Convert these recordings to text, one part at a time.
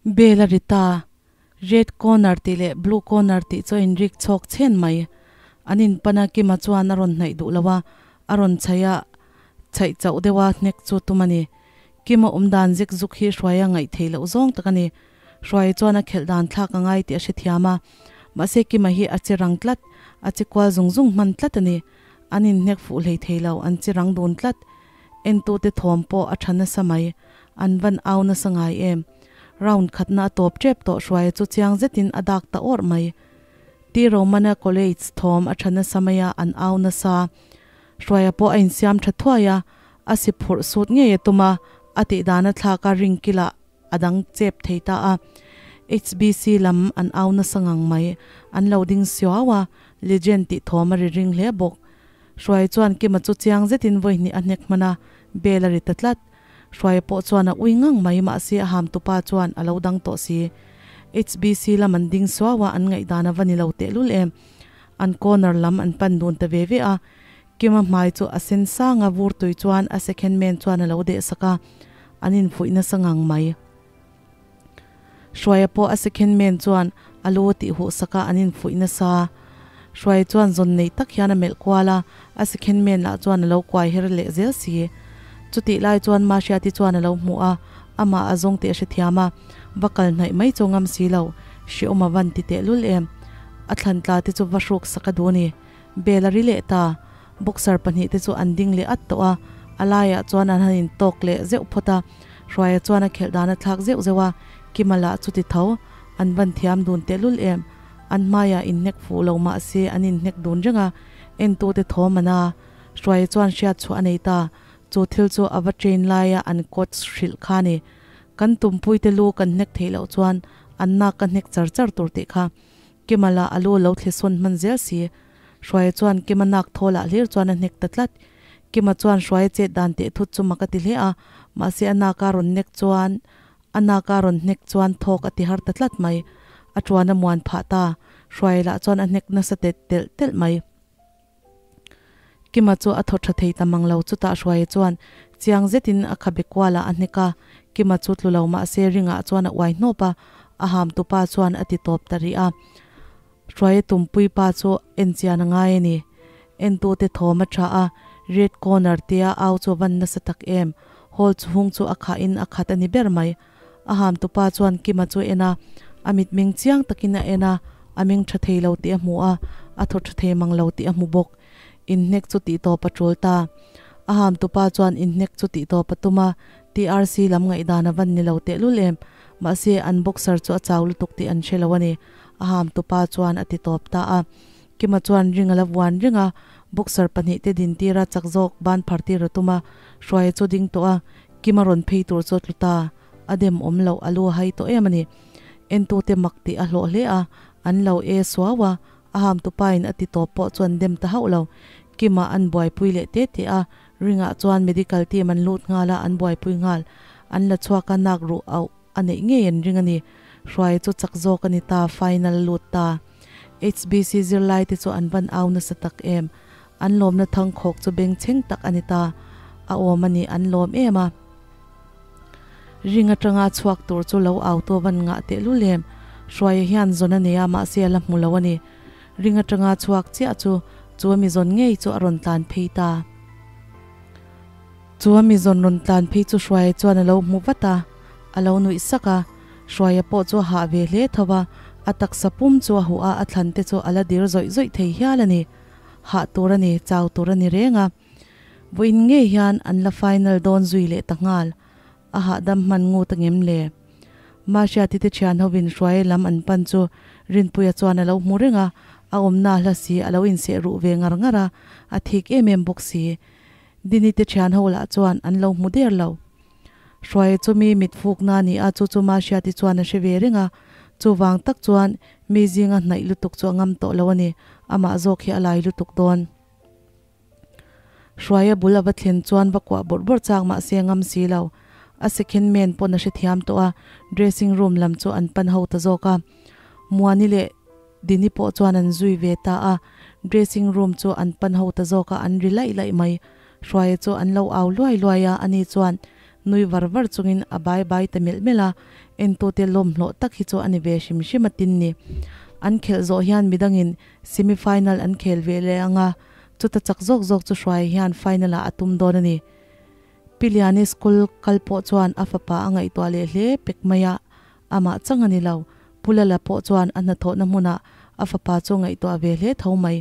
Bell a ri ta, Red corner tih leh blue corner tih chu a inrik chhawk chhen mai. An inpan a, Kima chuan a rawn hnaih duh lo a, a rawn chhaih a, chhaih chauh deuh a hnek chu tum a ni. Kima awm dan zek zuk hi Hruaia ngaih theih loh zawng tak a ni. Hruaia chuan a khelh dan thlak a ngai tih a hrethiam a, mahse Kima hi a che rang tlat, a che kual zung zung hman tlat a ni. An inhnek fuh hlei thei lo, an che rang dun tlat. Entute thawm pawh a tha nasa mai, an van au nasa ngai em. Round khatna a tawp tep tawh Hruaia chu chiang zetin a dak ta awrh mai. Ti Romana College thawm a tha nasa mai a, an au nasa. Hruaia pawh a insiam tha thuai a, a si phurh sut ngei a tum a, a tih dan a thlak a ring kilah a dang chep thei ta a. HBC lam an au nasa ngang mai, an lo ding siau a, Legend tih thawm a ri ring hle bawk. Hruaia chuan Kima chu chiang zetin vawi hnih a hnek hman a, bel a ri ta tlat. Hruaia pawh chuan a ui ngang mai mahse a ham tupa chuan a lo dang tawh si. HBC lam an ding suau a, an ngaihdan a va ni lo tehlul em. An corner lam an pan dun ta ve ve a, Kima hmai chu a sen sang a, vur tui chuan a second man chuan a lo deh sak a, an infuih nasa ngang mai. Hruaia pawh a second man chuan a lu tih huh sak a, an infuih nasa. Hruaia chuan zawn nei tak hian a melh kual a, a second man lah chuan a lo kuai her leh zel si. Chutih lai chuan Mahriati chuan a lo hmu a, amah a zawng teh a hrethiam a, va kal hnaih mai chu ngam si lo, hreawm a van ti tehlul em. A thlan tla te chu va hruk sak a duh a ni. Bel a ri leh ta. Boxer pahnihte chu an ding leh at tawh a, a laiah chuan an han intawk leh zeuh phawt a. Hruaia chuan a khelh dan a thlak zeuh zeuh a, Kima lah chu ti tho. An van thiam dun tehlul em. An hmaiah inhnek fuh lo mah se an inhnek dun reng a, entute thawm an a. Hruaia chuan hriat chhuah a nei ta. Chu thil chu a va train laia an coach hrilh kha a ni. Kan tumpuite lu kan hnek theih loh chuan an nak ka hnek char char tur tih kha. Kima lah a lu lo thli sawn hman zel si. Hruaia chuan Kima nak thaw lah hlir chuan a hnek ta tlat. Kima chuan Hruaia chet dan teh thut chu mak a ti hle a, mahse a nak a rawn nek chuan a nak a rawn hnek chuan thawk a ti har ta tlat mai. A tuan a muan phah ta. Hruaia lah chuan a hnek nasa tet telh telh mai. Kima chu a thaw tha thei ta mang lo chutah Hruaia chuan chiang zetin a khabe kualah a hnek a, Kima chu tlu lo mahse ringah chuan a uai hnawp a, a ham tupa chuan a ti tawp ta rih a. Hruaia tumpui pa chu en chian a ngai a ni. Entute thawm a tha a, red corner tia au chu a van nasa tak em. Hall chhung chu a khahin a khat a ni ber mai. A ham tupa chuan Kima chu a en a, a mitmeng chiang takin a en a, a meng tha thei lo tih a hmu a, a thaw tha thei mang lo tih a hmu bawk. Inhnek chu tih tawp a tul ta. A ham tupa chuan inhnek chu tih tawp a tum a, TRC lam ngaihdan a van ni lo tehlul em. Mahse, an boxer chu a chau lutuk tih an hre lo a ni. A ham tupa chuan a ti tawp ta a. Kima chuan ring a la vuan reng a, boxer pahnihte din tira chak zawk ban phar tir a tum a, Hruaia chu ding tawh a, Kima rawn phei tur chu a tlu ta. A dem awm loh a lu a hai tawh em a ni. Entute mak tih a hlawh hle a, an lo e suau a, a ham tupain a ti tawp pawh chu an dem ta hauh lo. Kima an buaipui leh te te a, ringah chuan medical team an lut nghal a, an buaipui nghal. An la chhuak a, nak ruh auh a neih ngei an ring a ni. Hruaia chu chak zawk a ni ta, final a lut ta. HBC zirlai te chu an van au nasa tak em. An lawmna thangkhawk chu bengchheng tak a ni ta. A awm a ni, an lawm em a. Ring atanga chhuak tur chu lo au tu van ngah tehlul em. Hruaia hian zawn a nei a, mahse a la hmu lo a ni. Ring atanga chhuak chiah chu chu a mi zawn ngei chu a rawn tlan phei ta. Chu a mi zawn rawn tlan phei chu Hruaia chuan a lo hmu vat a, a lo nuih sak a. Hruaia pawh chu a hah ve hle tho a, a taksa pum chu a huh a, a thlan te chu a la dir zawih zawih thei hial a ni. Hah tur a ni, chau tur a ni reng a. Vawiin ngei hian an la final dawn zui leh ta nghal. A hahdam hman ngut angem le? Mahriati te thian hovin Hruaia lam an pan chu Rinpuia chuan a lo hmu reng a, a awmna hla si a lo inseh ruh ve ngar ngar a, a thik em em bawk si. Dini te thian ho lah chuan an lo hmu der lo. Hruaia chu mi mit fukna a ni a, chu chu Mahriati chuan a hre ve reng a, chuvang tak chuan mi zinga hnaih lutuk chu a ngam tawh lo a ni, amah zawk hi a lai lutuk dawn. Hruaia bul a va thlen chuan va kuah bawrh bawrh chak mah se a ngam si lo. A second man pawn a hrethiam tawh a, dressing room lam chu an pan ho ta zawk a. Muani leh Dini pawh chuan an zui ve ta a, dressing room chu an pan ho ta zawk a, an ri laih laih mai. Hruaia chu an lo au luai luai a, ani chuan nui var var chungin a bai bai ta melh melh a. Entute lawm hlawh tak hi chu a ni ve hrim hrim a tin ni. An khelh zawh hian midangin semi final an khel ve leh ang a, chuta chak zawk zawk chu Hruaia hian final ah a tum dawn a ni. Pi Liani school kal pawh chuan a fapa a ngaihtuah leh hle pek mai a, amah chang a ni lo. Pu Lala pawh chuan a hnathawhna hmunah a fapa chu ngaihtuah ve hle tho mai.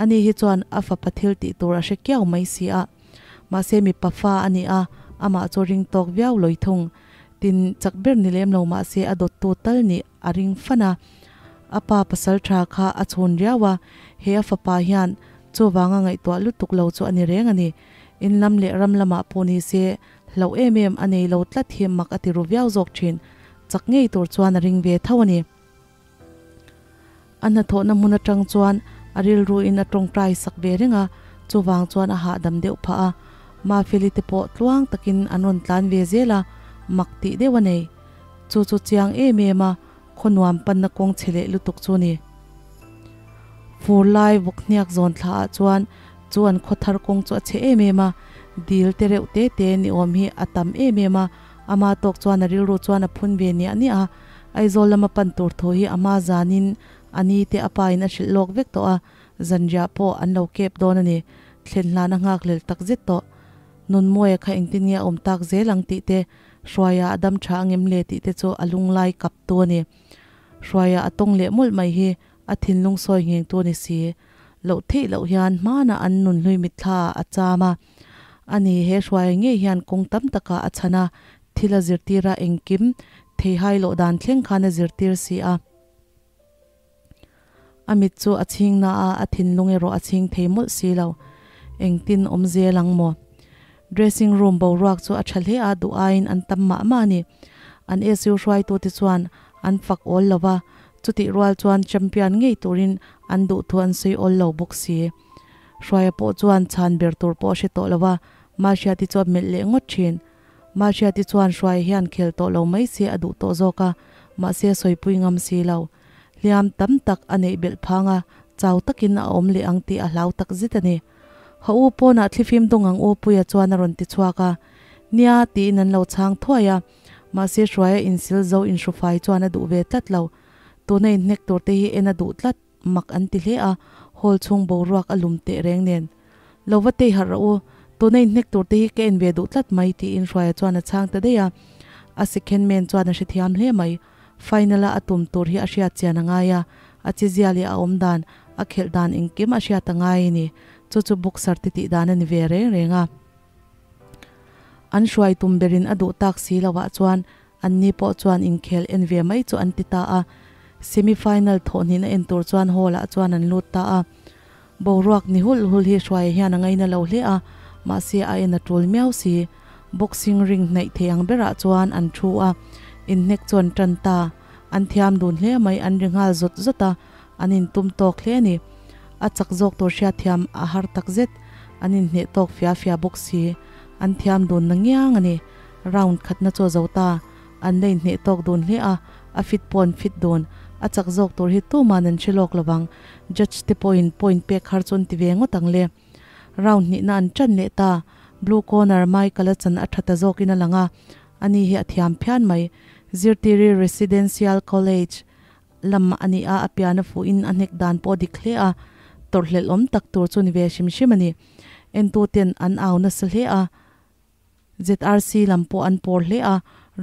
Ani hi chuan a fapa thil tih tur a hre kiau mai si a. Mahse mipa fa a ni a, amah chu ring tawk viau lawi thung. Tin, chak ber ni lem lo mahse a dawttu tal nih a ring fan a. A pa pasal tha kha a chhun riau a, he a fapa hian chuvanga ngaihtuah lutuk lo chu a ni reng a ni. In lam leh ram lamah pawh ni se hlauh em em a nei lo tlat hi mak a ti ru viau zawk thin. Chak ngei tur chuan a ring ve tho a ni. A hnathawhna hmun atang chuan a rilruin a tawngtai sak ve reng a, chuvang chuan a hahdam deuh phah a. Mafeli te pawh tluang takin an rawn tlan ve zel a, mak tih deuh a nei. Chu chu chiang em em a, khaw nuam panna kawng chhe leh lutuk chu ni. Fur lai vawk hniak zawn thla ah chuan chu an khaw thar kawng chu a chhe em em a, dil te reuh te te ni awm hi a tam em em a, ama tawk chuan a rilru chuan a phun ve niah niah a. Aizawl lama pan tur thu hi a hma zanin a ni te a pa in a hrilh lawk vek tawh a, zanriah pawh an lo kep dawn a ni. Thlen hlan a nghak lel tak zet tawh. Nunmawia kha engtin nge a awm tak zel ang tih te, Hruaia a dam tha angem le tih te chu a lunglai kap tu a ni. Hruaia a tawng leh mawlh mai hi a thinlung sawi ngheng tu a ni si. Loh theih loh hian hmanah an nunhlui mitthla ah a cham a. Ani he Hruaia ngei hian kawng tam takah a chhan a, thil a zirtir a, engkim theihai loh dan thleng khan a zirtir si a. A mit chu a chhing na a, a thinlung erawh a chhing thei mawlh si lo. Engtin awm zel ang maw? Dressing room boruak chu a tha hle a, duh aiin an tam mah mah a ni. An SU hruaitute chuan an fak awl lo va, chutih rual chuan champion ngei turin an duh thu an sawi awl lo bawk si. Hruaia pawh chuan chhan ber tur pawh a hre tawh lo va, Mahriati chu a melh leh ngawt thin. Mahriati chuan Hruaia hian khel tawh lo mai se a duh tawh zawk a, mahse a sawipui ngam si lo. Hliam tam tak a neih belh phang a, chau takin a awm leh ang tih a hlau tak zet a ni. Ha u pawnah thlifim dawng ang u Puia chuan a rawn ti chhuak a. Nia, tiin an lo chhang thuai a. Mahse Hruaia insil zo inhrufai chuan a duh ve tlat lo. Tuna inhnek tur te hi en a duh tlat. Mak an ti hle a, hall chhung boruak a lum teh reng nen. Lo va tei harh rawh u, tuna inhnek tur te hi ka en ve duh tlat mai tiin Hruaia chuan a chhang ta daih a. A second man chuan a hrethiam hle mai. Final a a tum tur hi a hriat chian a ngai a, a chizia leh a awm dan, a khelh dan engkim a hriat a ngai a ni. Chu chu boxer te tih dan a ni ve reng reng a. An hruai tum berin a duh tak si loh ah chuan An ni pawh chuan inkhel en ve mai chu an ti ta a, semi final thawhhnihna en tur chuan hall ah chuan an lut ta a. Boruak ni hulh hulh hi Hruaia hian a ngaina lo hle a, mahse a en a tul miau si. Boxing ring hnaih thei ang berah chuan an thu a, inhnek chu an tan ta. An thiam dun hle mai, an ri nghal zawt zawt a, an intum tawk hle a ni. A chak zawk tur hriatthiam a har takzet, an inhneh tawk fia fia bawk si. An thiam dun na ngiang a ni. Round khatna chu a zo ta. An la inhneh tawk dun hle a, a fit pawh an fit dun. A chak zawk tur hi tuman an hre lawk lo vang. Judge te pawhin point pek har chu an ti ve ngawt ang le. Round hnihna an tan leh ta. Blue corner Michael a chan a tha ta zawkin a lang a, ani hi a thiam phian mai. Zirtiri Residential College lam a ni a, a pian a fuhin a hnek dan pawh a dik hle a, tawrhhlelh awm tak tur chu ni ve hrim hrim a ni. Entuten an au nasa hle a. ZRC lam pawh an pawr hle a,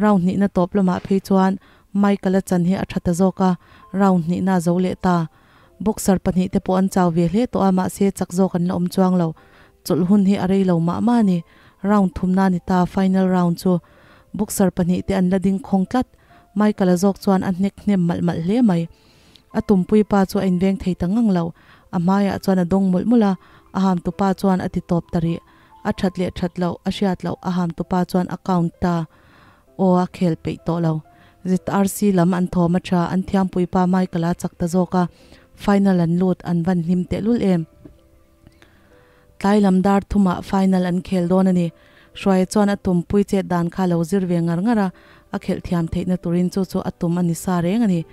round hnihna tawp lamah phei chuan Michael-a chan hi a tha ta zawk a, round hnihna a zo leh ta. Boxer pahnihte pawh an chau ve hle tawh a, mahse chak zawk an la awm chuang lo. Chawlh hun hi a rei lo mah mah a ni. Round thumna a ni ta, final round chu. Boxer pahnihte an la ding khawng tlat. Michael-a zawk chuan a hnek hnem malh malh hle mai. A tumpui pa chu a inveng thei ta ngang lo. A hmaiah chuan a dawng mawlh mawlh a, a hamtupa chuan a ti tawp ta rih. A that leh that loh a hriat loh a ham tupa chuan a count ta. Aw a khel peih tawh lo. ZRC lam an thawm a tha, an thiampuipa Michael a chak ta zawk a, final an lut, an van hlim tehlul em. Tlai lam dar thumah final an khel dawn a ni. Hruaia chuan a tumpui chet dan kha lo zir ve ngar ngar a, a khelh thiam theihna turin chu chu a tum a ni sa reng a ni.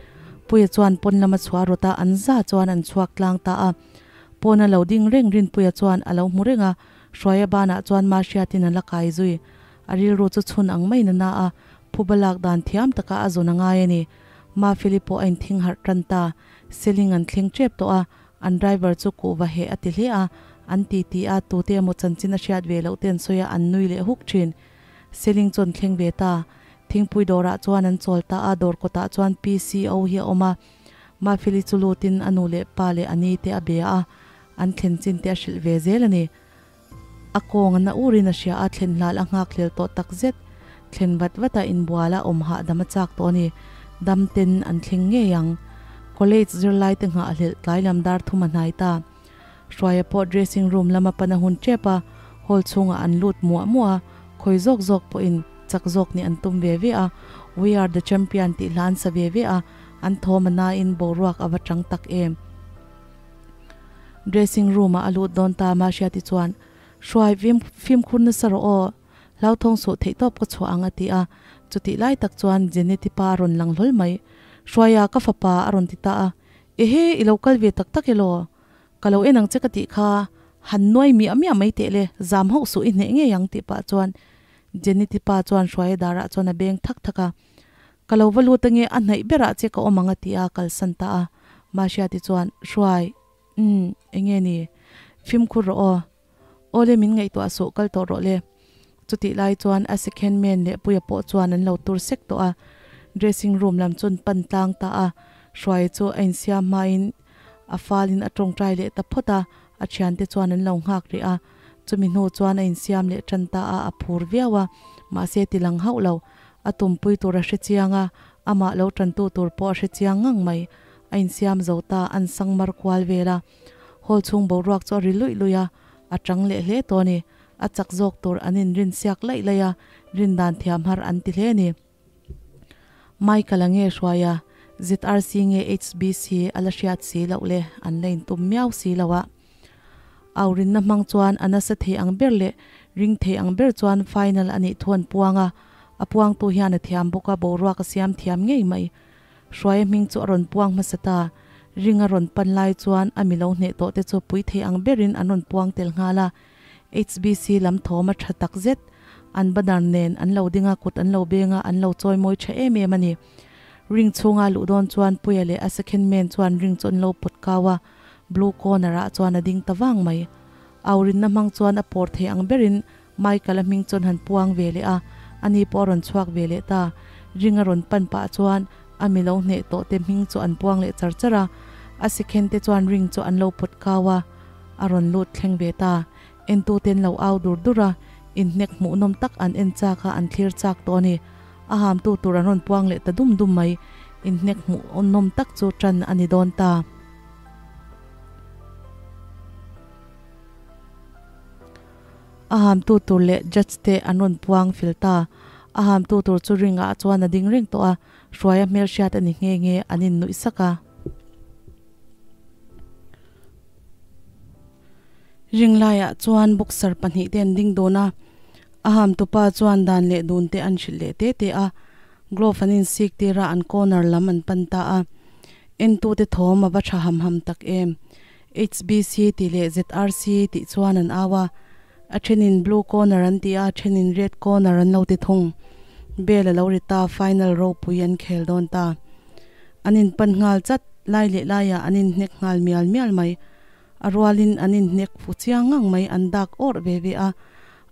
Puia chuan pawn lama chhuah rawt a, an za chuan an chhuak tlang ta a. Pawn a lo ding reng Rinpuia chuan a lo hmu reng a, Hruaia banah chuan Mahriatin a la kai zui. A rilru chu chhun ang maiin a na a, Phuba lak dan thiam taka a zawn a ngai a ni. Mafeli pawh a inthing harh tan ta. Seling an thleng tep tawh a, an driver chu kuhva heh a ti hle a, an ti ti a, tute emaw chanchin a hriat ve loh te an sawi a, an nui leh huk thin. Seling chu an thleng ve ta. Thingpui dawrah chuan an chawl ta a, dawr kawtah chuan PCO hi a awm a. Mafeli chu lutin a nu leh pa leh a ni te a bia a, an thlen chin te a hrilh ve zel a ni. A kawng a na urin a hria a, thlen hlal a nghak hlel tawh tak zet. Thlen vat vata inbual a awm hahdam a chak tawh a ni. Dam ten an thleng ngei ang. College zirlai te nghah hlelh tlai lam dar thum a hnai ta. Hruaia pawh dressing room lama pan a hun tep a, hall chhungah an lut muah muah a, khawi zawk zawk pawhin chak zawk nih an tum ve ve a, We are the champion tih hla an sa ve ve a, an thawm a nain boruak a va chang tak em. Dressing room ah a lut dawn ta Mahriati chuan, Hruai fimkhur nasa rawh aw, hlauthawng suh theihtawp ka chhuah ang a ti a, chutih lai tak chuan Jeneti pa a rawn lang hlawl mai. Hruaia ka fapa a rawn ti ta a, Ehe i lo kal ve tak tak elaw? Ka lo en ang che ka tih kha, han nuai miah miah mai teh le, zam hauh suh i hneh ngei ang tih pah chuan Jeneti pa chuan Hruaia darah chuan a beng thak thak a. Ka lo va lut ange, a hnaih berah che ka awm ang a ti a, kalsan ta a. Mahriati chuan, Hruai, umm, enge ni? Fimkhur rawh aw. Aw le, min ngaihtuah suh, kal tawh rawh le. Chutih lai chuan a second man leh Puia pawh chuan an lo tur sek tawh a. Dressing room lam chuan pan tlang ta a. Hruaia chu a insiam hmain a falin a tawngtai leh ta phawt a, a thiante chuan an lo nghak rih a. Chumi hnu chuan a insiam leh tan ta a, a phur viau a, mahse ti lang hauh lo. A tumpui tur a hre chiang a, amah lo tantu tur pawh a hre chiang ngang mai. A insiam zo ta, an sang mar kual vel a. Hall chhung boruak chu a ri luih luih a, a chang leh hle tawh a ni. A chak zawk tur an inrin siak laih laih a, rin dan thiam har an ti hle a ni. Michael a nge hruai a, ZRC nge HBC a la hriat si loh le, an la intum miau si lo a. Aurinna hmang chuan a nasa thei ang ber leh ring thei ang ber chuan final a nih thu an puang a, a puangtu hian a thiam bawk a, boruak a siam thiam ngei mai. Hruaia hming chu a rawn puang hmasa ta. Ring a rawn pan lai chuan a mi lo hneh tawh te chu pui thei ang berin an rawn puang tel nghal a. HBC lam thawm a tha tak zet. An banner nen an lo ding a, kut an lo beng a, an lo chawi mawi tha em em a ni. Ring chhunga luh dawn chuan Puia leh a second man chuan ring chu an lo pawt kau a. Blue corner ah chuan a ding ta vang mai. Aurinna hmang chuan a pawr thei ang berin Michael a hming chuan han puang ve leh a, ani pawh a rawn chhuak ve leh ta. Ring a rawn pan pah chuan a mi lo hneh tawh te hming chu an puang leh char char a, a sikhen te chuan ring chu an lo pawt kau a, a rawn lut thleng ve ta. Entu te an lo au dur dur a, inhnek hmuhnawm tak an en chak a, an thlir chak tawh a ni. A hamtu tur an rawn puang leh ta dum dum mai. Inhnek hmuhnawm tak chu tan a ni dawn ta. A hamtu tur leh judge te an rawn puang fel ta. A hamtu tur chu ring ah chuan a ding reng tawh a, Hruaia hmelhriat a ni nghe nghe an in nuih sak a. Ring laiah chuan boxer pahnih te an ding dawn a, a hamtupa chuan dan leh dun te an hrilh leh te te a. Glove an insik tir a, an corner lam an pan ta a. Entute thawm a va tha ham ham tak em. HBC tih leh ZRC tih chuan an au a. A thenin blue corner an ti a, a thenin red corner an lo ti thung. Bell a lo ri ta, final ropui an khel dawn ta. An inpan nghal chat, lai leh laiah an inhnek nghal mial mial mai. A rualin an inhnek fu chiang ngang mai, an dak awrh ve ve a.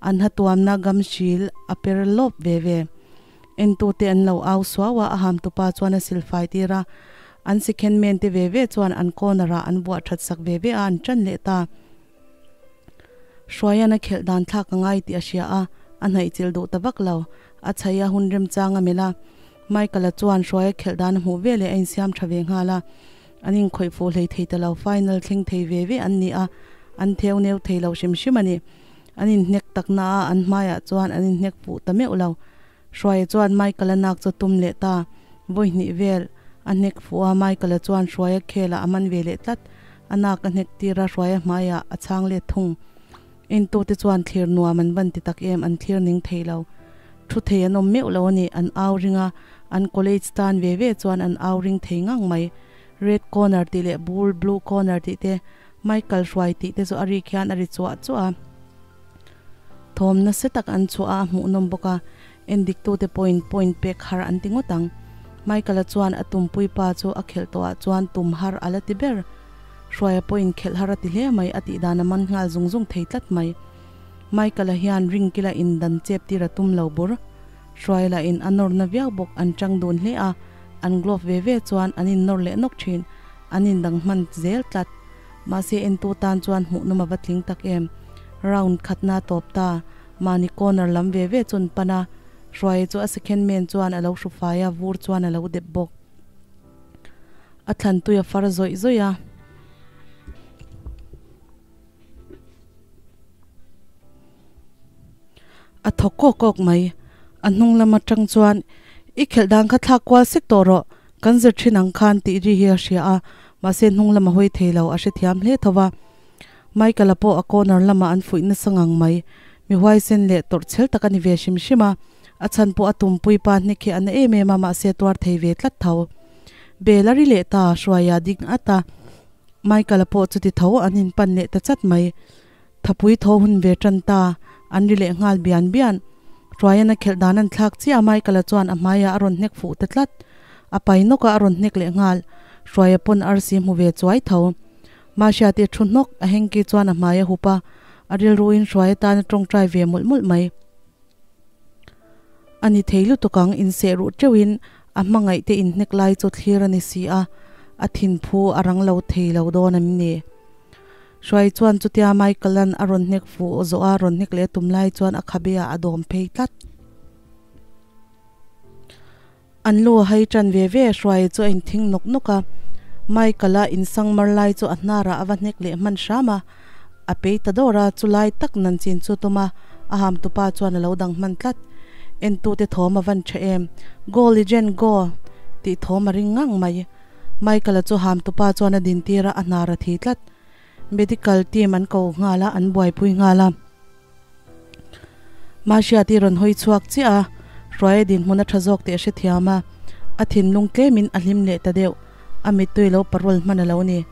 An hatuamna gamsil a per lawp ve ve. Entute an lo au suau a, a hamtupa chuan a silfai tir a. An sikhen men te ve ve chuan an corner ah an vuah that sak ve ve a, an tan leh ta. Hruaian a khelh dan thlak a ngai tih a hria a, a hnaih chilh duh ta vak lo. A chhaih a hun remchang a melh a. Michael-a chuan Hruaia khelh dan a hmuh ve leh a insiam tha ve nghal a. An inkhawih fuh hlei thei ta lo, final thleng thei ve ve an ni a, an theu neu thei lo hrim hrim a ni. An inhnek tak na a, an hmaiah chuan an inhnek fuh ta meuh lo. Hruaia chuan Michael-a nak chu tum leh ta. Vawi hnih vel a hnek fuh a, Michael-a chuan Hruaia khelah a man ve leh tlat. A nak a hnek tir a, Hruaia hmaiah a chhang let thung. Entute chuan thlir nuam an van ti tak em, an thlir ning thei lo. Thu thei an awm meuh lo a ni, an au ring a, an college tan ve ve chuan an au ring thei ngang mai. Red corner tih leh bul blue corner tih te, Michael hruai tih te chu a rik hian a ri chuah chuah a. Thawm nasa tak an chhuah a, a hmuhnawm bawk a. Endik tute pawhin point pek har an ti ngawt ang. Michael-a chuan a tumpui pa chu a khelh tawhah chuan tum har a la ti ber. Hruaia pawhin khelh har a ti hle mai, a tih dan a man nghal zung zung thei tlat mai. Michael-a hian ring kila in dan chep tir a tum lo bur. Hruaia lah in a nawr na viau bawk, an tang dun hle a, an glove ve ve chuan an in nawr leh nawk thin, an in dang hman zel tlat. Mahse entu tan chuan hmuhnawm a va tling tak em. Round khatna a tawp ta, mahni corner lam ve ve chu an pan a, Hruaia chu a second man chuan a lo hru fai a, vur chuan a lo dep bawk. A thlan tui a far zawih zawih a. A thaw kawk kawk mai. A hnung lam atang chuan, I khelh dan kha thlak kual sek tawh rawh, kan zir thin ang khan tih ri hi a hria a, mahse hnung lam a hawi thei lo, a hrethiam hle tho va. Michael-a pawh a corner lamah an fuih nasa ngang mai. Mi huaisen leh tawrh chhel tak a ni ve hrim hrim a, a chhan pawh a tumpui pa hnek hi a na em em a, mahse a tuar thei ve tlat tho. Bel a ri leh ta, Hruaia ding at a. Michael-a pawh chuti tho an inpan leh ta chat mai. Thapui tho hun ve tan ta, an ri leh nghal bian bian. Hruaian a khelh dan an thlak chiah a, Michael-a chuan a hmaiah a rawn hnek fuh ta tlat. A pai nawk a, a rawn hnek leh nghal. Hruaia pawn arsi hmu ve chuai tho. Mahria tih thu hnawk a Henki chuan a hmai a hup a, a rilruin Hruaia tan a tawngtai ve mawlh mawlh mai. A ni thei lutuk ang, inseh ruh teuhin a hmangaih te inhnek lai chu thlir a ni si a, a thinphu a rang lo thei lo dawn em ni? Hruai chuan chutia Michael-a'n a rawn hnek fuh zawh a rawn hnek leh tum lai chuan a khabe ah a dawm phei tlat. An lu a hai tan ve ve, Hruai chu a inthing nawk nawk a, Michael-a insang mar lai chu a hnarah a va hnek leh hman hram a, a pei ta dawr a, chu lai tak nan chin chu tum a, a hamtupa chuan a lo dang hman tlat. Entute thawm a van tha em? Go Legend go! tih thawm a ring ngang mai. Michael-a chu hamtupa chuan a dintir a, a hnar a thi tlat. Medical team an ko nghal a, an buaipui nghal a. Mahriati rawn hawi chhuak chiah a, Hruaia dinhmun a tha zawk tih a hrethiam a, a thinlung tlemin a hlim leh ta deuh. A mittui lo parol hman a lo ni.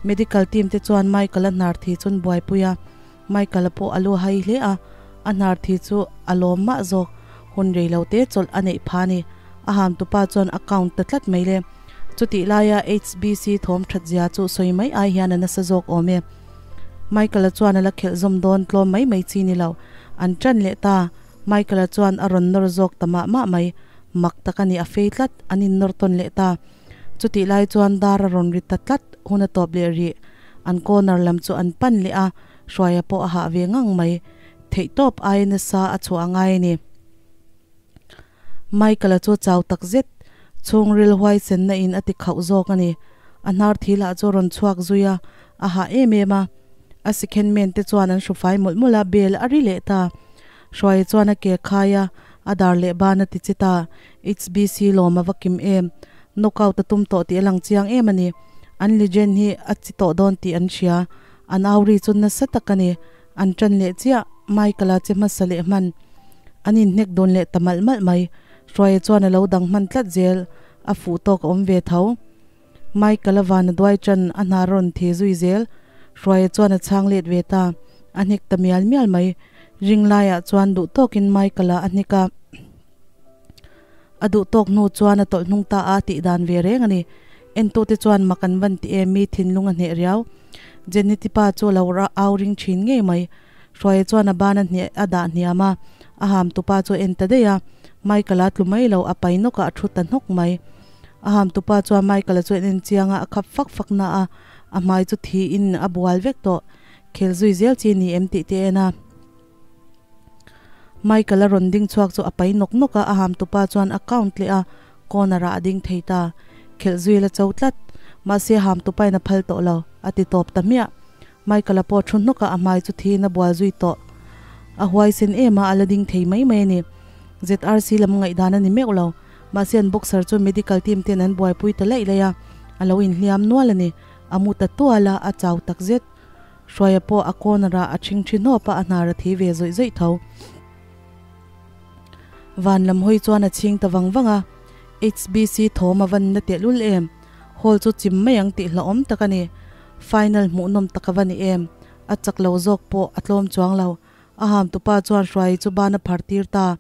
Medical team te chuan Michael-a hnar thi chu an buaipui a, Michael-a pawh a lu hai hle a, a hnar thi chu a lawm mah zawk. Hun rei lo te chawlh a neih pha a ni. A hamtupa chuan a count ta tlat mai le. Chutih laia HBC thawm that zia chu sawi mai ai hian a nasa zawk awm e. Michael-a chuan a la khelh zawm dawn tlawm mai mai chi ni lo. An ṭan leh ta. Michael-a chuan a rawn nawr zawk ta mah mah mai. Mak tak a ni, a fei tlat. An innawr tawn leh ta. Chutih lai chuan dar a rawn ri ta tlat. Hun a tawp leh rih. An corner lam chu an pan leh a, Hruaia pawh a hah ve ngang mai. Theihtawp aia nasa a chhuah a ngai a ni. Michael-a chu chau tak zet, chhungril huaisenna in a ti khauh zawk a ni. A hnar thil ah chu rawn chhuak zui a, a hah em em a. A sikhen men te chuan an hru fai mawlh mawlh a, bel a ri leh ta. Hruaia chuan a ke khai a, a dar leh ban a ti chi ta. HBC lawm a va kim em. Knockout a tum tawh tih a lang chiang em a ni. An legend hi a chi tawh dawn tih an hria. An au ri chu nasa tak a ni. An ṭan leh chiah, Michael-a che hmasa leh hman. An inhnek dawn leh ta malh malh mai. Hruaia chuan a lo dang hman tlat zel, a fuh tawk a awm ve tho. Michael-a van a duai ṭan, a hna rawn thi zui zel. Hruaia chuan a chhang let ve ta, a hnek ta mial mial mai. Ring laiah chuan duh tawkin Michael-a a hnek a. A duh tawk hnu chuan a tawlh hnung ta a tih dan ve reng a ni. Entute chuan mak an van ti em mi thinlung a hneh riau. Jenny tipa chu a lo au ring thin ngei mai. Hruaia chuan a ban a hne a dah hniam a, a ham tupa chu a en ta daih a. Michael-a tlu mai lo, a pai nawkah a thu ta hnawk mai. A ham tupa chuan Michael-a chu a en chiang a, a khap fak fak na a, a hmai chu thiin a bual vek tawh. Khel zui zel chi ni em tih te a en a. Michael a rawn ding chhuak chu a pai nawk nawk a, a ham tupa chuan a count leh a, corner ah a ding thei ta. Khelh zui la cho tlat. Mahse ham tupa in a phal tawh lo, a ti tawp ta hmiah. Michael a pawh thu hnawk a, a hmai chu thiin a bual zui tawh. A huaisen em a, a la ding thei mai mai a ni. ZRC lam ngaihdan a ni meuh lo. Mahse an boxer chu medical team ten an buaipui ta laih laih a, a lo inhliam nual a ni. A mu ta tual a, a chau takzet. Hruaia pawh a corner ah a ṭhing ṭhi hnawp a, a hnar a thi ve zawih zawih tho. Van lam hawi chuan a chhing ta vang vang a, HBC thawm a van na tehlul em? Hall chu chim mai ang tih hlauhawm tak a ni. Final hmuhnawm tak a va ni em? A chak lo zawk pawh a tlawm chuang lo. A hamtupa chuan Hruaii chu ban a phar tir ta.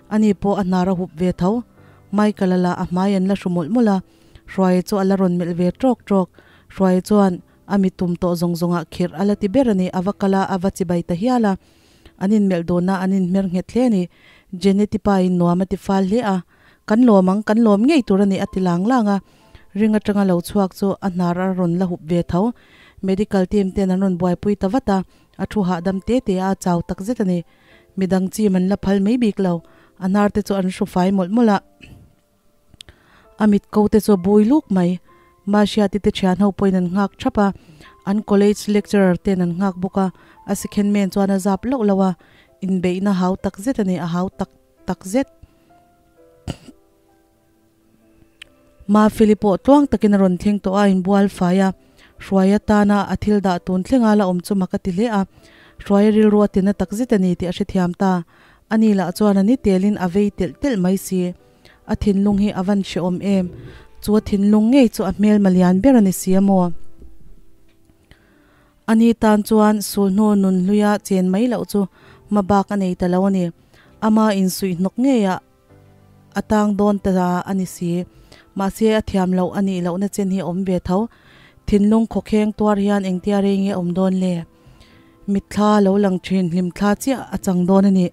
Ani pawh a hnar a hup ve tho. Michael-a lah a hmai an la hru mawlh mawlh a, Hruaia chu a la rawn melh ve tawk tawk. Hruaia chuan a mi tum tawh zawng zawngah khirh a la ti ber a ni, a va kal a, a va chibai ta hial a. An inmelh dun a, an inhmer nghet hle a ni. Jeneti pa in nuam a ti fal hle a, Kan lawm ang, kan lawm ngei tur a ni a ti lang lang a. Ring atanga lo chhuak chu a hnar a rawn la hup ve tho. Medical team ten an rawn buaipui ta vat a, a thu hahdam te te a, a chau tak zet a ni. Midang chim an la phal mai bik lo, a hnar te chu an hru fai mawlh mawlh a. A mit ko te chu a bui luk mai. Mahriati te thian ho pawhin an nghak thap a, an college lecturer ten an nghak bawk a, a sikhen men chuan a zap loh loh a, inbeihna hau tak zet a ni, a hau tak tak zet. Mafeli pawh tluang takin a rawn thleng tawh a, inbual fai a, Hruaia tana a thil dah tun thlenga la awm chu mak a ti hle a, Hruaia rilru a tina tak zet a ni tih a hrethiam ta. Ani lah chuan a ni telin a vei telh telh mai si. A thinlung hi a van hrehawm em? Chu a thinlung ngei chu a hmelma lian ber a ni si a maw? Ani tan chuan sulhnu nun hluia chen mai loh chu hmabak a nei ta lo a ni. Ama insuih hnawk ngeiah a tang dawn ta a ni si. Mahse a thiam loh a nih lohna chen hi a awm ve tho. Thinlung khawkheng tuar hian engtia rei nge a awm dawn le? Mitthla lo lang thin hlimthla chiah a chang dawn a ni.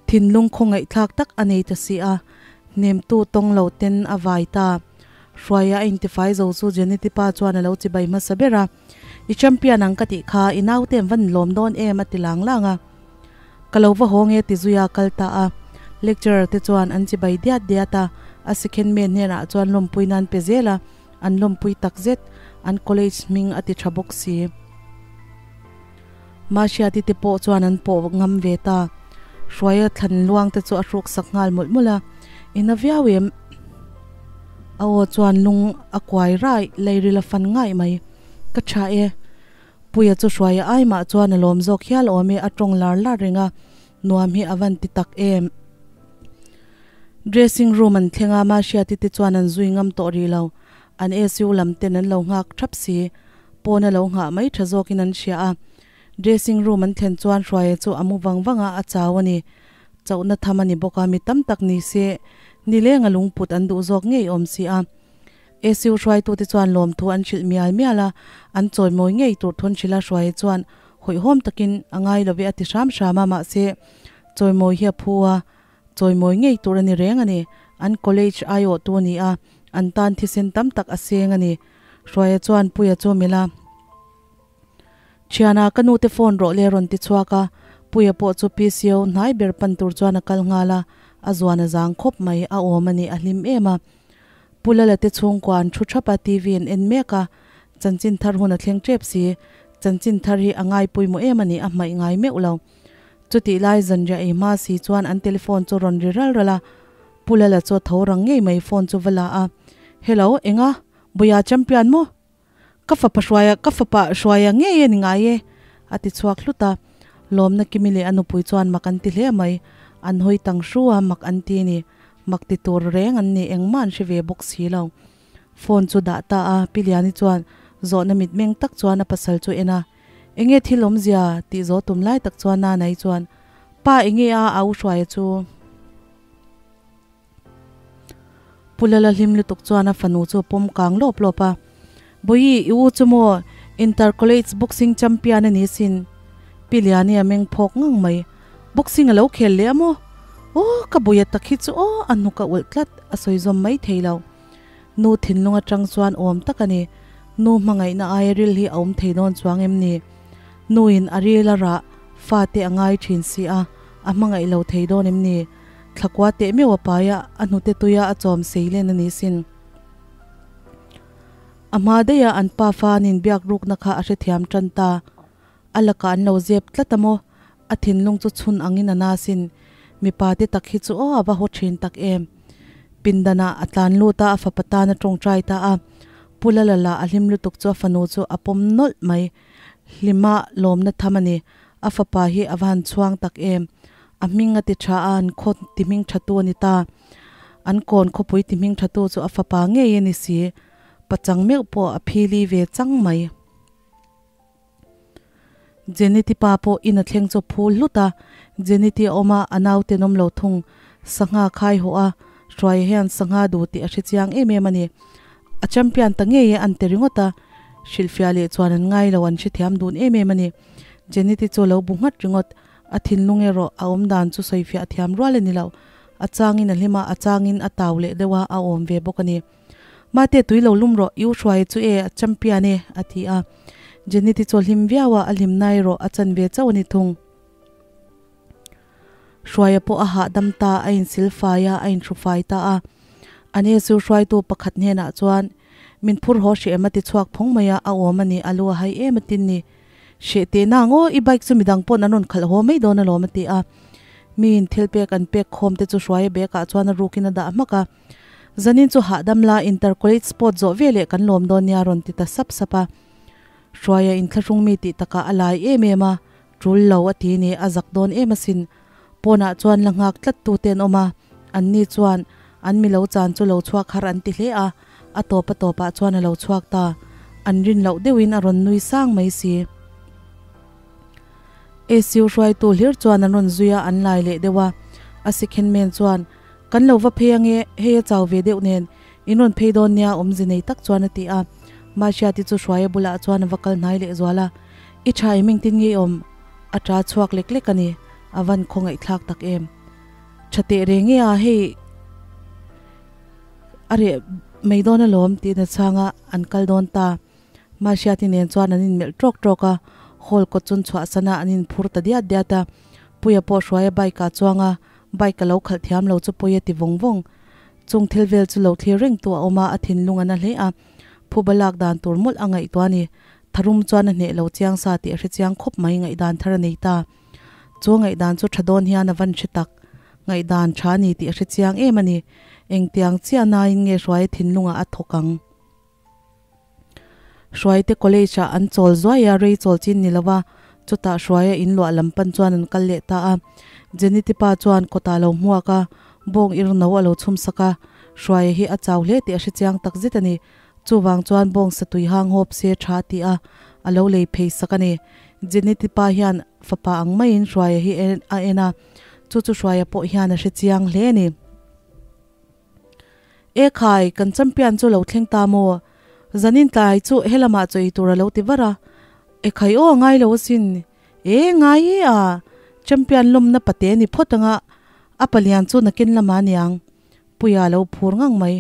Thinlung khawngaihthlak tak a nei ta si a, hnemtu tawng lo ten a vai ta. Hruaia a intifai zo chu Jeneti pa chuan a lo chibai hmasa ber a, I champion ang ka tih kha, i naute an va nilawm dawn em a ti lang lang a. Ka lo va haw nge ti zuia kal ta a. Lecturer te chuan an chibai diat diat a, a sikhen men hnenah chuan lawmpui nan pe zel a, an lawmpui takzet, an college hming a ti tha bawk si. Mahriati te pawh chuan an pawh ngam ve ta. Hruaia thlan luang te chu a hruk sak nghal mawlh mawlh a, I na viau em? A aw chuan lung a kuai rai, leiril a fan ngaih mai. Ka tha e. Puia chu Hruaia ai mah chuan a lawm zawk hial awm e, a tawng lar lar reng a, nuam hi a van ti tak em. Dressing room an thleng a, Mahriati te chuan an zui ngam tawh rih lo. An SU lam ten an lo nghak thap si. Pawn a lo nghah mai tha zawkin an hria a. Dressing room an thlen chuan Hruaia chu a mu vang vang a, a chau a ni. Chauhna tham a ni bawk a, mi tam tak ni se nileng a lungput an duh zawk ngei awm si a. SU hruaitute chuan lawmthu an hrilh mial mial a, an chawimawi ngei tur thun hrilh a Hruaia chuan hawihhawm takin a ngai lo ve a ti hram hram a, mahse chawimawi hi a phu a, Chawimawi ngei tur a ni reng a ni. An college aiawhtu a ni a, an tan thisen tam tak a seng a ni. Hruaia chuan Puia chu melh a, Thiana, ka nute phone rawh le rawn ti chhuak a. Puia pawh chu PCO hnai ber pan tur chuan a kal nghal a, a zuan a zang khawp mai, a awm a ni, a hlim em a. Pu Lala te chhungkua an thu thap a, TV an en mek a, chanchin thar hun a thleng tep si. Chanchin thar hi a ngai pawimawh em a ni, a hmaih ngai meuh lo. Chutih lai zanriah ei hma si chuan an telephone chu rawn ri ral ral a, Pu Lala chu a tho rang ngei mai phone chu va la a, Hello, enga? Buia champion maw? Ka fapa hruaia, ka fapa hruaia ngei a ni ngai e, a ti chhuak hlut a. Lawmna Kimi leh a nupui chuan mak an ti hle mai, an hawi tang hru a, mak an ti ni. Mak ti tur reng an ni, engmah an hre ve bawk si lo. Phone chu dah ta a, Pi Liani chuan zawhna mitmeng tak chuan a pasal chu en a, Enge thil awmzia tih zawh tum lai tak chuan Nanai chuan, Pa enge a au hruaia chu? Pu Lala hlim lutuk chuan a fanu chu a pawm kang lawp lawp a, Bawihi, i u chu maw Inter College Boxing Champion a ni sin. Pi Liani a meng phawk ngang mai, Boxing a lo khel leh a maw? Aw, ka buia tak hi chu aw, a hnuk a ulh tlat, a sawi zawm mai thei lo. Nu thinlung atang chuan awm tak a ni. Nu hmangaihna aia ril hi a awm thei dawn chuang em ni? Nu in a ril a rah, fate a ngai thin si a, a hmangaih lo thei dawn em ni? Thlakua teh meuh a pai a, a hnute tuia a chawm sei len a ni sin. A hma daih a an pa fa an inbiak rukna kha a hrethiam tan ta. A lakah an lo zep tlat a maw? A thinlung chu chhun angin a na sin. Mipa te tak hi chu aw a va haw thin tak em. Pindanah a tlan lut a, a fapa tan a tawngtai ta a. Pu Lala lah a hlim lutuk chu a fanu chu a pawm nawlh mai. Hlima lawmna tham a ni. A fapa hi a va han chhuang tak em. A hming a ti tha a, an khaw ti hming tha tu a ni ta. An kawn khawpui ti hming tha tu chu a fapa ngei a ni si. Pachang meuh pawh a phili ve chang mai. Jeneti pa pawh in a thleng chu phul hlut a, Jeneti a awm a, a nau tenawm lo thung. Sangha khai haw a, Hruaia hian sangha duh tih a hre chiang em em a ni. A champion ta ngei e an ti ringawt a, hrilhfiah leh chuan an ngai lo an hrethiam dun em em a ni. Jeneti chu a lo bu nghat ringawt, a thinlung erawh a awm dan chu sawifiah thiam rual a ni lo. A changin a hlim a, a changin a tau leh deuh a, a awm ve bawk a ni. Mate tui lo lum rawh, i u Hruaia chu e, a champion e, a ti a. Jeneti chu a hlim viau a, a hlimna erawh a chan ve chauh a ni thung. Hruaia pawh a hahdam ta, a insil fai a, a inhru fai ta a. An Jesu hruaitu pakhat hnenah chuan, Min phur haw hreh em a ti chhuak phawng mai a, a awm a ni, a lu a hai em a tin ni. Hreh teh na ang aw, i bike chu midang pawn an rawn khalh haw mai dawn alawm a ti a. Miin thil pek an pek khawm te chu Hruaia bag ah chuan a rukin a dah hmak a. Zanin chu hahdam la, inter college sport zawh veleh kan lawm dawn nia a rawn ti ta sap sap a. Hruaia inthlahrung mi tih takah a lai em em a, Tul lo a ti ni, a zak dawn em asin. Pawnah chuan la nghak tlat tu te an awm a, an ni chuan an mi lo chan chu lo chhuak har an ti hle a, a tawp a tawpah chuan a lo chhuak ta. An rin loh deuhin a rawn nui sang mai si. ACU hruaitu hlir chuan an rawn zui a, an lai leh deuh a. A sikhen men chuan, Kan lo va phei ange, hei a chau ve deuh nen, in rawn phei dawn nia awmze nei tak chuan a ti a. Mahriati chu Hruaia bulah chuan a va kal hnai leh zual a. I tha em engtin nge i awm? A ta chhuak lek lek a ni, a van khawngaihthlak tak em. Tha teh reng e a, hei a reh mai dawn alawm tih na chhanga an kal dawn ta. Mahriati nen chuan an inmelh tawk tawk a, hall kawt chun chhuahsan a an inphur ta diat diat a. Puia pawh Hruaia bike ah chuang a, bike a lo khalh thiam lo chu pawi a ti vawng vawng. Chung thil vel chu lo thlir reng tu a awm a, a thinlung a na hle a. Phuba lak dan tur mawlh a ngaihtuah a ni. Tharum chuan a hneh lo chiang sa tih a hre chiang khawp mai, ngaihdan thar a nei ta. Chu ngaihdan chu tha dawn hian a van hre tak. Ngaihdan tha a ni tih a hre chiang em a ni. Engtiang chiah nain nge Hruaia thinlungah a thawk ang? Hruaite college ah an chawl zuai a, rei chawl chin ni lo va, chutah Hruaia in luah lam pan chuan an kal leh ta a. Jenny te pa chuan kawtah a lo hmuak a, bawng ir no a lo chhum sak a, Hruaia hi a chau hle tih a hre chiang tak zet a ni. Chuvang chuan bawng satui hang hawp se tha a ti a, a lo lei phei sak a ni. Jenny te pa hian fapa ang maiin Hruaia hi a en a, chu chu Hruaia pawh hian a hre chiang hle a ni. E khai, kan champion chu lo thleng ta maw? Zanin tlai chu helamah chaw ei tur a lo ti var a. E khai aw, ngai lo asin. E, ngai e a, champion lawmna pate a ni phawt ang a, a palian chu nakin lamah a niang. Puia a lo phur ngang mai.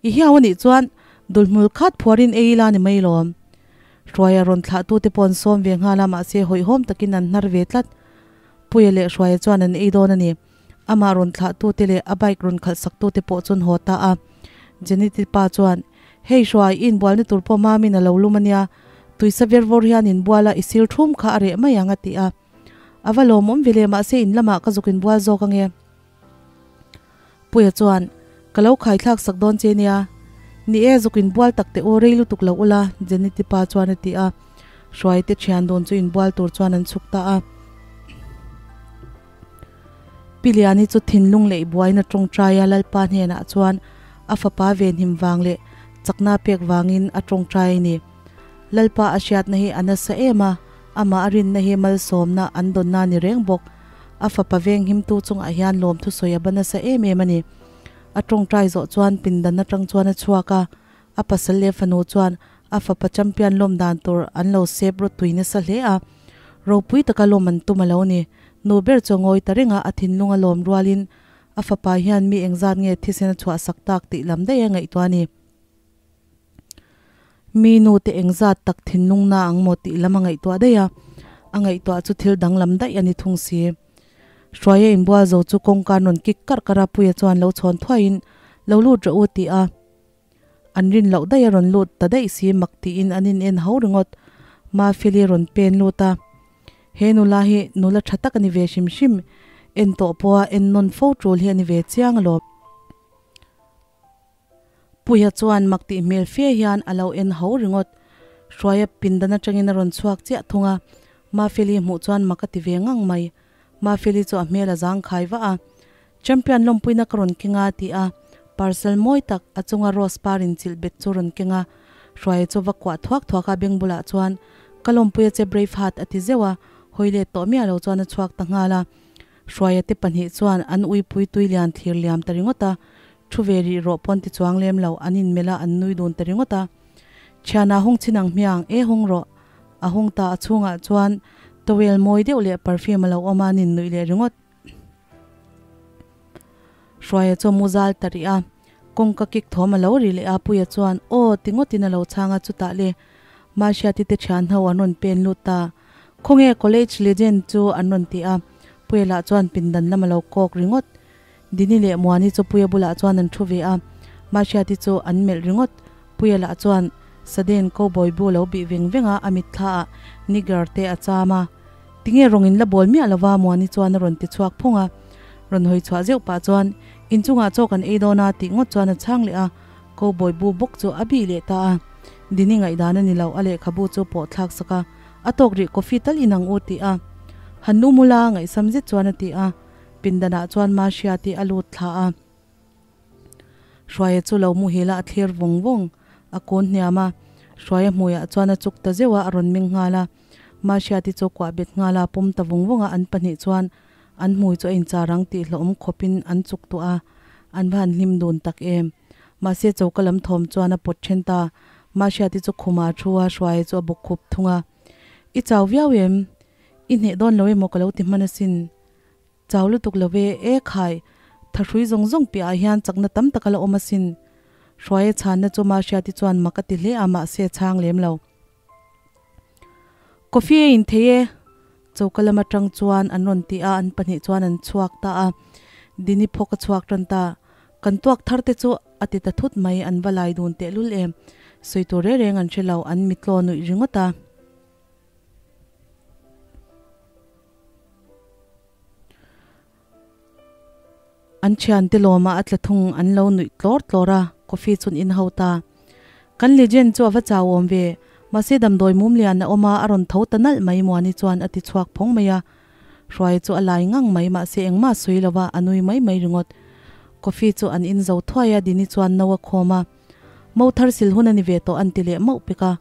I hiau a nih chuan dulhmul khat phuarin ei ila ni mai lawm. Hruaia rawn thlahtute pawh an sawm ve nghal a, mahse hawihhawm takin an hnar ve tlat. Puia leh Hruaia chuan an ei dawn a ni. Amah rawn thlahtute leh a bike rawn khalh saktute pawh chuan haw ta a. Jeneti pa chuan, Hei Hruai, i inbualna tur pawh Mamin a lo lum a nia, tuisa ver vawr hian inbual a, i sil thum kha a reh mai ang a ti a. A va lawmawm ve le, mahse in lamah ka zuk inbual zawk ange. Puia chuan, Ka lo khaithlak sak dawn che nia. Ni e, zuk inbual tak teh u, rei lutuk lo ula, Jeneti pa chuan a ti a. Hruaite thian dawn chu inbual tur chuan an chhuk ta a. Pi Liani chu thinlung leh buaina tawngtai a Lalpa hnenah chuan a fapa venhim vang leh chakna pek vangin a tawngtai a ni. Lalpa a hriatna hi a nasa em a, amah a rinna hi malsawmna an dawnna a ni reng bawk. A fapa venghimtu chungah hian lawmthu sawi a ba nasa em em a ni. A tawngtai zawh chuan pindan atang chuan a chhuak a, a pasal leh fanu chuan a fapa champion lawm dan tur an lo sep rawt tui nasa hle a. Ropui taka lawm an tum a lo ni. Nu ber chu a ngawi ta reng a, a thinlung a lawm rualin a fapa hian mi engzat nge thisen a chhuah sak tak tih lam daih a ngaihtuah a ni. Mi nu te engzat tak thinlung na ang maw tih lam a ngaihtuah daih a, a ngaihtuah chu thil danglam daih a ni thung si. Hruaia inbual zo chu kawngka an rawn kik karh karh a, Puia chuan lo chhawn thuaiin, Lo lut rawh u ti a. An rin loh daih a rawn lut ta daih si mak tiin an in en ho ringawt. Mafeli rawn pen lut a, He nula hi nula tha tak a ni ve hrim hrim, en tawh pawha en nawn fo tul hi a ni ve chiang alawm. Puia chuan mak tih hmel fe hian a lo en ho ringawt. Hruaia pindan atangin a rawn chhuak chiah thung a, Mafeli hmuh chuan mak a ti ve ngang mai. Mafeli chu a hmel a zangkhai vah a, Champion lawmpuina ka rawn keng a ti a, parcel mawi tak a chunga rose par inchilh bet chu rawn keng a. Hruaia chu va kuah thuak thuak a, beng bulah chuan, Ka lawmpui a che Brave Heart a ti zeuh a. Hawi let tawh miah lo chuan a chhuak ta nghal a. Hruaia te pahnih chuan an uipui tui lian thlir liam ta ringawt a. Thu ve rih rawh pawn ti chuang lem lo, an inmelh a, an nui dun ta ringawt a. Thiana hung chin ang hmiang, e hung rawh. A hung ta a chhungah chuan towel mawi deuh leh perfume a lo awm a, an innuih leh ringawt. Hruaia chu a mu zal ta rih a, kawngka kik thawm a lo ri leh a, Puia chuan aw ti ngawtin a lo chhang a, chutah le Mahriati te thian ho an rawn pen lut ta, khawnge college legend chu an rawn ti a, Puia lah chuan pindan lam a lo kawk ringawt, Dini leh Muani chu Puia bulah chuan an thu ve a, Mahriati chu an melh ringawt, Puia lah chuan Sudden cowboy bu lo bih veng veng a, a mitthla ah nigger te a cham a. Tinge rawng in la bawl miah lova Muani chuan a rawn ti chhuak phung a. Rawn hawi chhuah zeuh pah chuan, Inchungah chaw kan ei dawn a tih ngawt chuan a chhang leh a, cowboy bu bawk chu a bih leh ta a. Dini ngaihdan a ni lo, a lehkhabu chu pawh thlak sak a, a tawk rih coffee tal inang u tih a. Han nu mula ngaihsam zet chuan a ti a. Pindanah chuan Mahriati a lut thla a. Hruaia chu lo muhil a, a thlir vawng vawng. A kawn hniam a, Hruaia hmuiah chuan a chuk ta zeuh a, a rawn meng nghal a. Mahriati chu kuah bet nghal a, pawm ta vawng vawng a, an pahnih chuan an hmui chu a inchar ang tih hlauhawm khawpin an chuk tuah a, an va han hlim dun tak em. Mahse choka lam thawm chuan a pawt then ta. Mahriati chu khuma a thu a, Hruaia chu a bawk khup thung a. I chau viau em? I hneh dawn lo emaw ka lo ti hman asin. Chau lutuk lo e, e khai, thahrui zawng zawng piahah hian chakna tam tak a la awm asin. Hruaia chhanna chu Mahriati chuan mak a ti hle a, mahse a chhang lem lo. Coffee a in thei e, choka lam atang chuan an rawn ti a, an pahnih chuan an chhuak ta a. Dini phawk a chhuak tan ta. Kan tuak thar te chu a ti ta thut mai, an va lai dun tehlul em. Sawi tur reng reng an hre lo, an mitlaw nuih ringawt a. An thiante lawmah a tla thung an lo nuih tlawr tlawr a, coffee chun in ho ta. Kan legend chu a va chau awm ve, mahse damdawi mum lian a awm a, a rawn tho ta nalh mai Muani chuan a ti chhuak phawng mai a. Hruai chu a lai ngang mai mahse engmah sawi lo va, a nui mai mai ringawt. Coffee chu an in zo thuai a, Dini chuan no a khawm a. Mo thar sil hun a ni ve tawh an ti leh mauh pek a.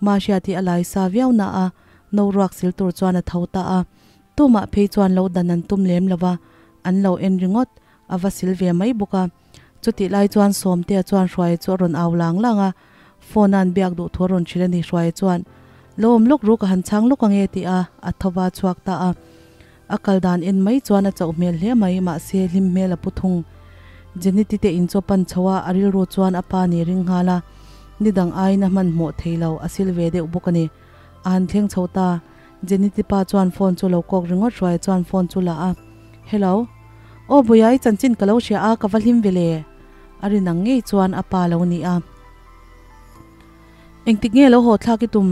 Mahriat hi a lai sa viau na a, no ruak sil tur chuan a tho ta a. Tumah phei chuan lo dan an tum lem lo va, an lo en ringawt, a va sil ve mai bawk a. Chutih lai chuan Sawmtea chuan Hruaia chu a rawn au lang lang a, phone a an biak duh thu a rawn hrilh a ni. Hruaia chuan, Lo awm lawk ru ka han chhang lawk ange tih a, a tho va chhuak ta a. A kal dan en mai chuan a chauh hmel hle mai, mahse hlim hmel a pu thung. Jenny-ti te in chu a pan chho a, a rilru chuan a pa ni ring nghal a, ni dang aiin a hmanhmawh thei lo, a sil ve deuh bawk a ni. A han thleng chho ta, Jenny-ti pa chuan phone chu lo kawk ringawt hruai chuan phone chu la a, Hello. Aw Bawihai chanchin ka lo hria a, ka va hlim ve le. A rin ang ngei chuan a pa lo ni a. Engtik nge lo haw thlak i tum?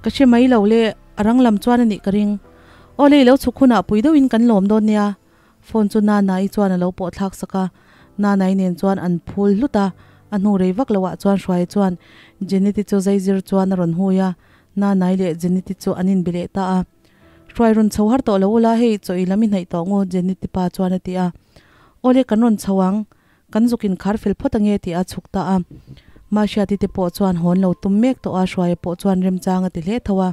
Ka hre mai lo le, a rang lam chuan a nih ka ring. Aw lei lo chhuk hunah pui deuhin kan lawm dawn nia. Phone chu Nanai chuan a lo pawh thlak sak a, Nanai nen chuan an phul hlut a, a hnu rei vak loah chuan Hruaia chuan Jeneti chu zaizir chuan a rawn hui a, Nanai leh Jeneti chu an inbe leh ta a. Hruai rawn chho har tawh lo ula hei chaw i lam i hnaih tawh ngu Jeneti pa chuan a ti a. Aw le kan rawn chho ang, kan zuk inkhar fel phawt ange tih a chhuk ta a. Mahriati te pawh chuan hawn lo tum mek tawh a, Hruaia pawh chuan remchang a ti hle tho a.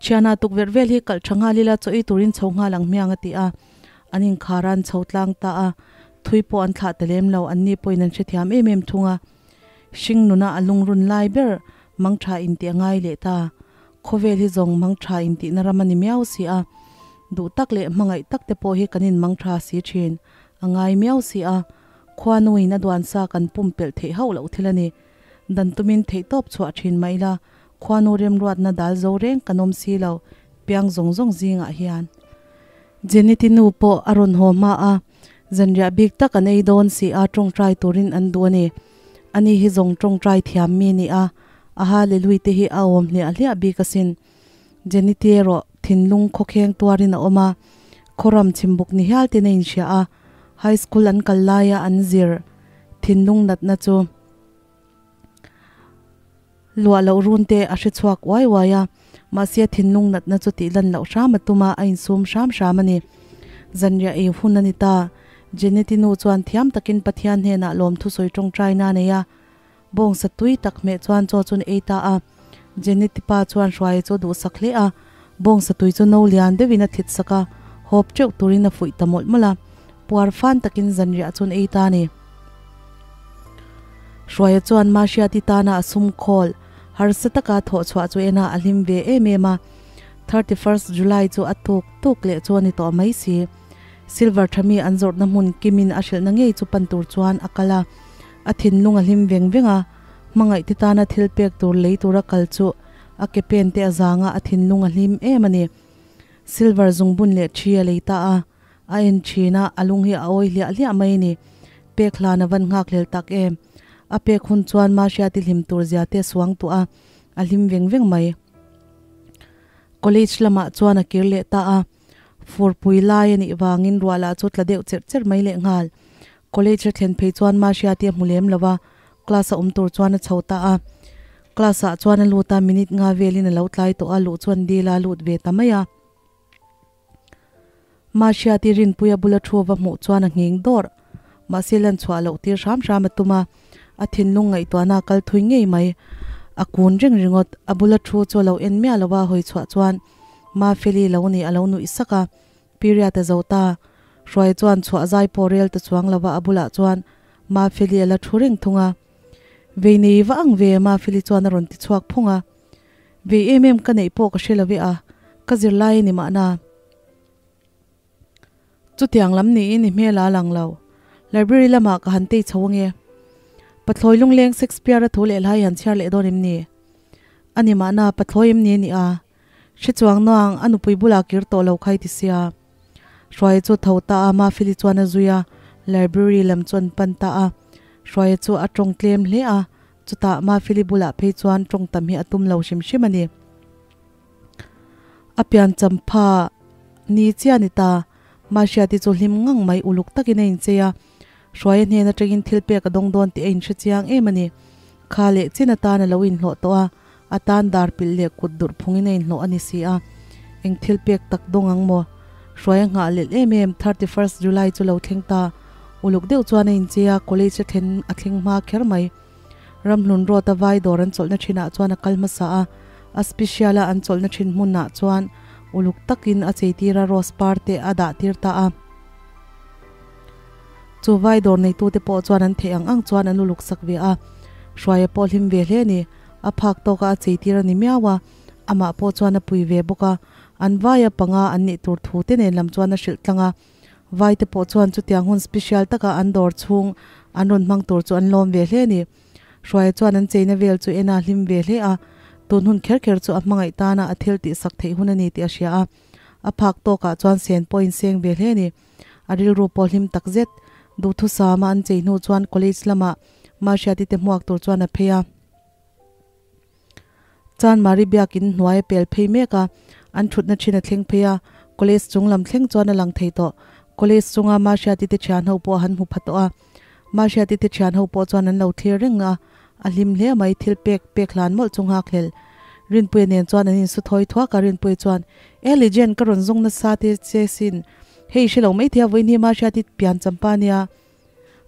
Thiana tukverh vel hi kalh tha nghal ila chaw ei turin chho nghal ang hmiang a ti a, an inkhar a an chho tlang ta a, thui pawh an thlah ta lem lo, anni pawhin an hrethiam em em thung a. Hring nuna a lungrun lai ber mang tha intih a ngai leh ta, khawvel hi zawng mang tha intihna ram a ni miau si a, duh tak leh hmangaih tak te pawh hi kan inmang tha si thin, a ngai miau si a, khuanuin a duansa kan pumpelh theih hauh loh thil a ni. Dan tumin theihtawp chhuah thin mah ila, Khuanu remruatna dal zo reng kan awm si lo, piang zawng zawng zingah hian. Jeneti nu pawh a rawn haw hma a, zanriah bik tak an ei dawn si a, tawngtai turin an duh a ni. Ani hi zawng tawngtai thiam mi ni a, a hallelui te hi a awm hliah hliah bik asin. Jeneti erawh thinlung khawkheng tuarin a awm a, khawram chhimbuk ni hial ten a inhria a, high school an kal laia an zir thinlung natna chu. Luah loh run te a hre chhuak uai uai a, mahse a thinlung natna chu tih lan loh hram a tum a, a insum hram hram a ni. Zanriah ei hun a ni ta. Jeneti nu chuan thiam takin Pathian hnenah lawmthu sawi tawngtaina a nei a, bawngsa tui tak hmeh chuan chaw chu an ei ta a. Jeneti pa chuan Hruaia chu a duhsak hle a, bawngsa tui chu no lian deuhin a thlit sak a, hawp teuh turin a fuih ta mawlh mawlh a, puar fan takin zanriah chuan ei ta a ni. Hruaia chuan Mahriati tana a sum khawl harsa taka thawh chhuah chu ena a hlim ve em em a, 31st July chu a tuk tuk leh chu a ni tawh mai si. Silver thami an zawrhna hmun kimin a hrilhna ngei chu pan tur chuan a kal a, a thinlung a hlim veng veng a, hmangaihte tana thil pek tur lei tura kal chu a ke pen te a zang a, a thinlung a hlim em a ni. Silver zungbun leh thi a lei ta a, a en thin a, a lung hi a awi hliah hliah mai a ni. Pek hlan a van nghak hlel tak em. A pek hun chuan Mahriati hlim tur zia te a suang tuah a, a hlim veng veng mai. College lamah chuan a kir leh ta a. Furpui lai a nih vangin ruah lah chu tla deuh cherh cherh mai leh nghal. College a thlen phei chuan Mahriati a hmu lem lo a, class a awm tur chuan a chho ta a. Class ah chuan a lut a, minute nga velin a lo tlai tawh a, luh chuan dil a lut ve ta mai a. Mahriati Rinpuia bula thu va hmuh chuan a nghing dawrh. Mahse lan chhuah loh tir hram hram a tum a, a thinlung ngaihtuahna a kal thui ngei mai. A kun reng ringawt, a bula thu chu a lo en miah lo a, hawi chhuah chuan Mafeli lo nih a lo nuih sak a, period a zo ta. Hruai chuan chhuah zai pawh rel ta chuang lo va a bulah chuan Mafeli a la thu reng thung a. Vei nei va ang ve Mafeli chuan a rawn ti chhuak phung a. Vei em em ka neih pawh ka hre lo ve a, ka zirlai a ni mahna. Chutiang lam niin i hmel a lang lo. Library lamah ka han tei chho ange. Pathlawi lungleng Shakespeare-a thu leh hlai han chhiar leh dawn em ni? A ni mahna, pathlawi em ni a nih a? Hre chuang nuang, a nupui bulah kir tawh lo kha i ti sia. Hruaia chu tho ta a, Mafeli chuan a zui a, library lam chu an pan ta a. Hruaia chu a tawng tlem hle a, chutah Mafeli bulah phei chuan tawng tam hi a tum lo hrim hrim a ni. A pian champha ni chiah a ni ta. Mahriati chu hlim ngang mai uluk takin a inchei a, Hruaia hnen atangin thil pek a dawng dawn tih a inhre chiang em a ni. Kha leh chin atan a lo inhlawh tawh a, a tan dar pilh leh kut durh phungin a inhlawh a ni si a. Eng thil pek tak dawng ang maw? Hruaia nghah lelh em em, 31st July chu lo thleng ta. Uluk deuh chuan a inchei a, college a thlen a thleng hma kher mai. Ramhlun Road a vai dawr an chawlhna thinah chuan a kal hmasa a, a special a an chawlhna thin hmunah chuan uluk takin a cheitir a, rose par te a dah tir ta a. Chu vai dawr neitute pawh chuan an theih ang ang chuan an uluk sak ve a, Hruaia pawh hlim ve hle a ni. A phak tawka a cheitir a ni miau a, amah pawh chuan a pui ve bawk a, an vaia panga an nih tur thu te nen lam chuan a hrilh tlang a. Vaite pawh chuan chutiang hun special taka an dawr chhung an rawn hmang tur chu an lawm ve hle a ni. Hruaia chuan an cheina vel chu en a hlim ve hle a, tun hun kher kher chu a hmangaih tana a thil tihsak theih hun a ni tih a hria a. A phak tawkah chuan sen pawh a inseng ve hle a ni. A rilru pawh hlim tak zet. Duhthusama an chei hnu chuan college lamah Mahriati te hmuak tur chuan a phei a. Chanmari biakin hnuai a pel phei mek a, an thutna thin a thleng phei a, college chung lam thleng chuan a lang thei tawh. College chunga Mahriati te thian ho pawh han hmu pha tawh a, Mahriati te thian ho pawh chuan an lo thlir reng a, a hlim hle mai, thil pek pek hlan mawlh chu nghak hlel. Rinpuia nen chuan an insu thawi thuak a, Rinpuia chuan, E Legend, ka rawn zawng nasa te che sin, hei hre lo mai thei a, vawiin hi Mahriati pian champa nia,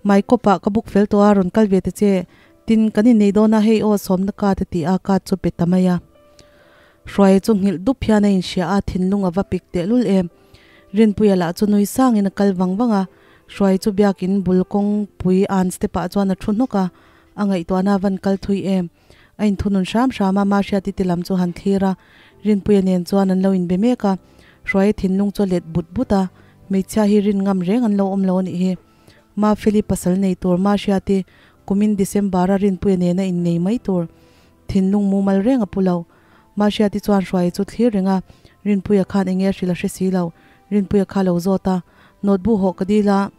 Mai kawpah ka buk fel tawh a, rawn kal ve ta che. Tin, kan innei dawn a, hei aw sawmna card a ti a, card chu pe ta mai a. Hruaia chu nghilh dup hian a inhria a, thinlung a va pik tehlul em. Rinpuia lah chu nui sangin a kal vang vang a, Hruaia chu biakin bul kawngpui an step ah chuan a thu hnawk a, a ngaihtuahna a van kal thui em. A inthunun hram hram a, Mahriati ti lam chu han thlir a, Rinpuia nen chuan an lo inbe mek a, Hruaia thinlung chu a let but but a, hmeichhia hi rin ngam reng an lo awm lo a nih hi. Mafeli pasal nei tur Mahriati kumin December a Rinpuia nena innei mai tur thinlung mumal reng a pu lo. Mahriati chuan Hruaia chu thlir reng a, Rinpuia khan enge a hrilh a hre si lo. Rinpuia kha lo zawt a, Notebook hawh ka dil a,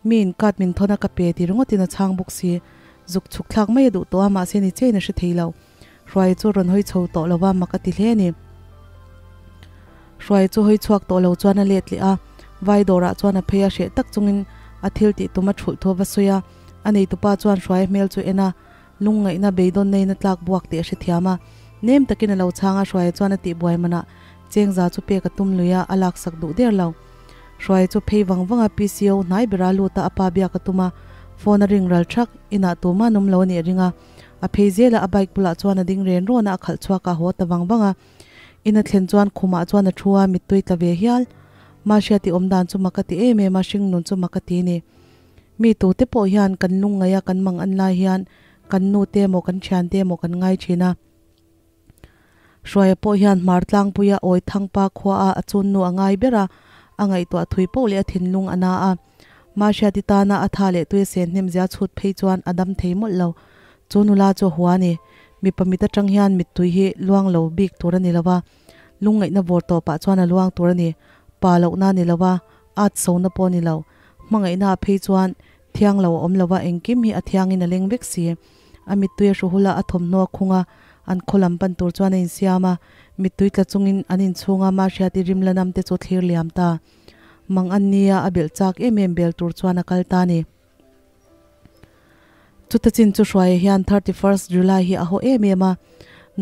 Mi in card min thawn a ka pe ti ringawtin a chhang bawk si. Zuk chhuk thlak mai a duh tawh a, mahse ni chein a hre thei lo. Hruaia chu rawn hawi chho tawh lo va, mak a ti hle a ni. Hruaia chu hawi chhuak tawh lo chuan a let leh a, vai dawrah chuan a phei a hreh tak chungin a thil tih tum a thulh thu a va sawi a. A neitupa chuan Hruaia hmel chu en a, lungngaihna beidawn neiin a tlak buak tih a hrethiam a. Nem takin a lo chhang a, Hruaia chuan a tihbuai manah Chengza chu pek a tum lui a, a laksak duh der lo. Hruaia chu phei vang vang a, PCO hnai bera lut a, a pa biak a tum a, phone a ring ral thak, inah tumah an awm lo a nih a ring a. A phei zel a, a bike bulah chuan a ding ren rawn a, a khalh chhuak a, a haw ta vang vang a. In a thlen chuan khumah chuan a thu a, mittui tla ve hial. Mahria tih awm dan chu mak a ti em em a, hringnun chu mak a ti ni. Mi tute pawh hian kan lungngaih a, kan mang an lai hian kan nu te emaw kan thian te emaw kan ngai thin a. Hruaia pawh hian hmar tlangpuia awi thangpa khua a a chunnu a ngai ber a, a ngaihtuah thui poh leh a thinlung a na a. Mahriati tana a tha leh tui a sen hnem zia chhut phei chuan a dam thei mawlh lo. Chu nula chu a hua a ni. Mipa mit atang hian mittui hi luang lo bik tur a ni lo va, lungngaihna vawr tawpah chuan a luang tur a ni. Pa lohna a ni lo va, at sona pawh a ni lo. Hmangaihna ah phei chuan thiang lo a awm lo va, engkim hi a thiangin a leng vek si. A mittui a hru hul a, a thawmhnaw a khung a, an khaw lam pan tur chuan a insiam a. Mittui tla chungin an inchhunga Mahriati rimla nam te chu thlir liam ta. Mang an nia a belh chak em em bel tur chuan a kal ta a ni. Chuta chin chu Hruaia hian 31st July hi a haw em em a,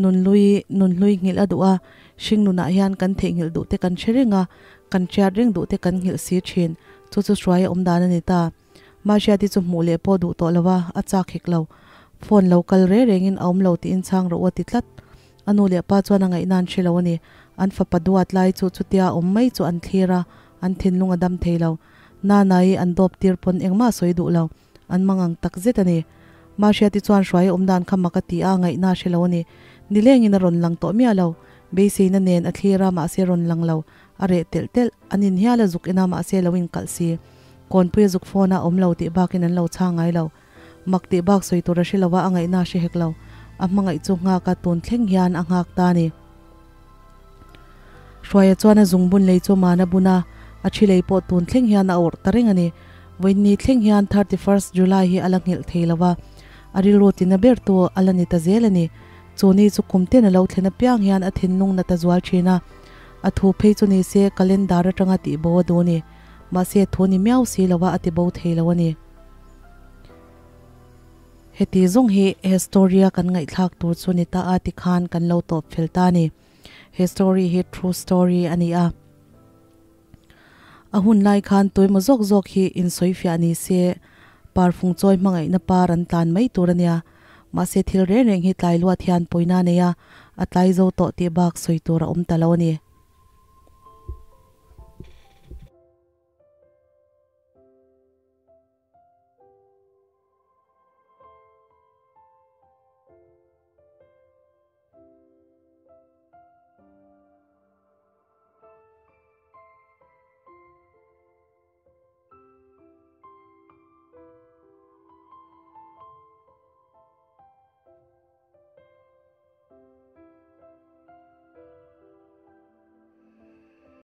nunhlui nunhlui nghilh a duh a, hringnunah hian kan theihnghilh duh te kan hre reng a, kan hriat reng duh te kan nghilh si thin, chu chu Hruaia awm dan a ni ta. Mahriati chu hmuh leh pawh duh tawh lo a, a chak hek lo. Phone lo kal re rengin a awm lo tiin chhang rawh u a ti tlat. A nu leh pa chuan a ngaihna an hre lo a ni. An fapa duat lai chu chutia awm mai chu an thlir a, an thinlung a dam thei lo. Nanai an dawp tir pawn engmah a sawi duh lo. An mangang tak zet a ni. Mahriati chuan hruai awm dan kha mak a ti a, ngaihna a hre lo a ni. Nilengin a rawn lang tawh miah lo. Beiseina nen a thlir a, mahse rawn lang lo. A reh telh telh. An inhial a zuk en a, mahse lo inkalh si. Kawnpui a zuk phone a awm lo tih bakin an lo chhang ngai lo. Mak tih bak sawi tur a hre lo a, a ngaihna a hre hek lo. A hmangaih chu nghak a, tun thleng hian a nghak ta a ni. Hruaia chuan a zungbun lei chu man a bun a, a thi lei pawh tun thleng hian a awrh ta reng a ni. Vawiinni thleng hian 31st July hi a la nghilh thei lo a, a rilru tina ber tu a la ni ta zel a ni. Chu ni chu kum ten a lo thlen apiang hian a thinlung nat a zual thin a, a thu phei chu ni se calendar atanga tihbo a duh a ni. Mahse thu ni miau si lo a, a tibo thei lo a ni. Heti zawng hi he story a kan ngaihthlak tur chu ni ta a tikhan kan lo tawp fel ta a ni. He story hi true story a ni a. A hun lai khan tuemaw zawk zawk hi insawifiah ni se parfung chawi hmangaihna par an tlan mai tur a nia. Mahse thil reng reng hi tlai luat hian pawina a nei a, a tlai zo tawh tih bak sawi tur a awm ta lo a ni.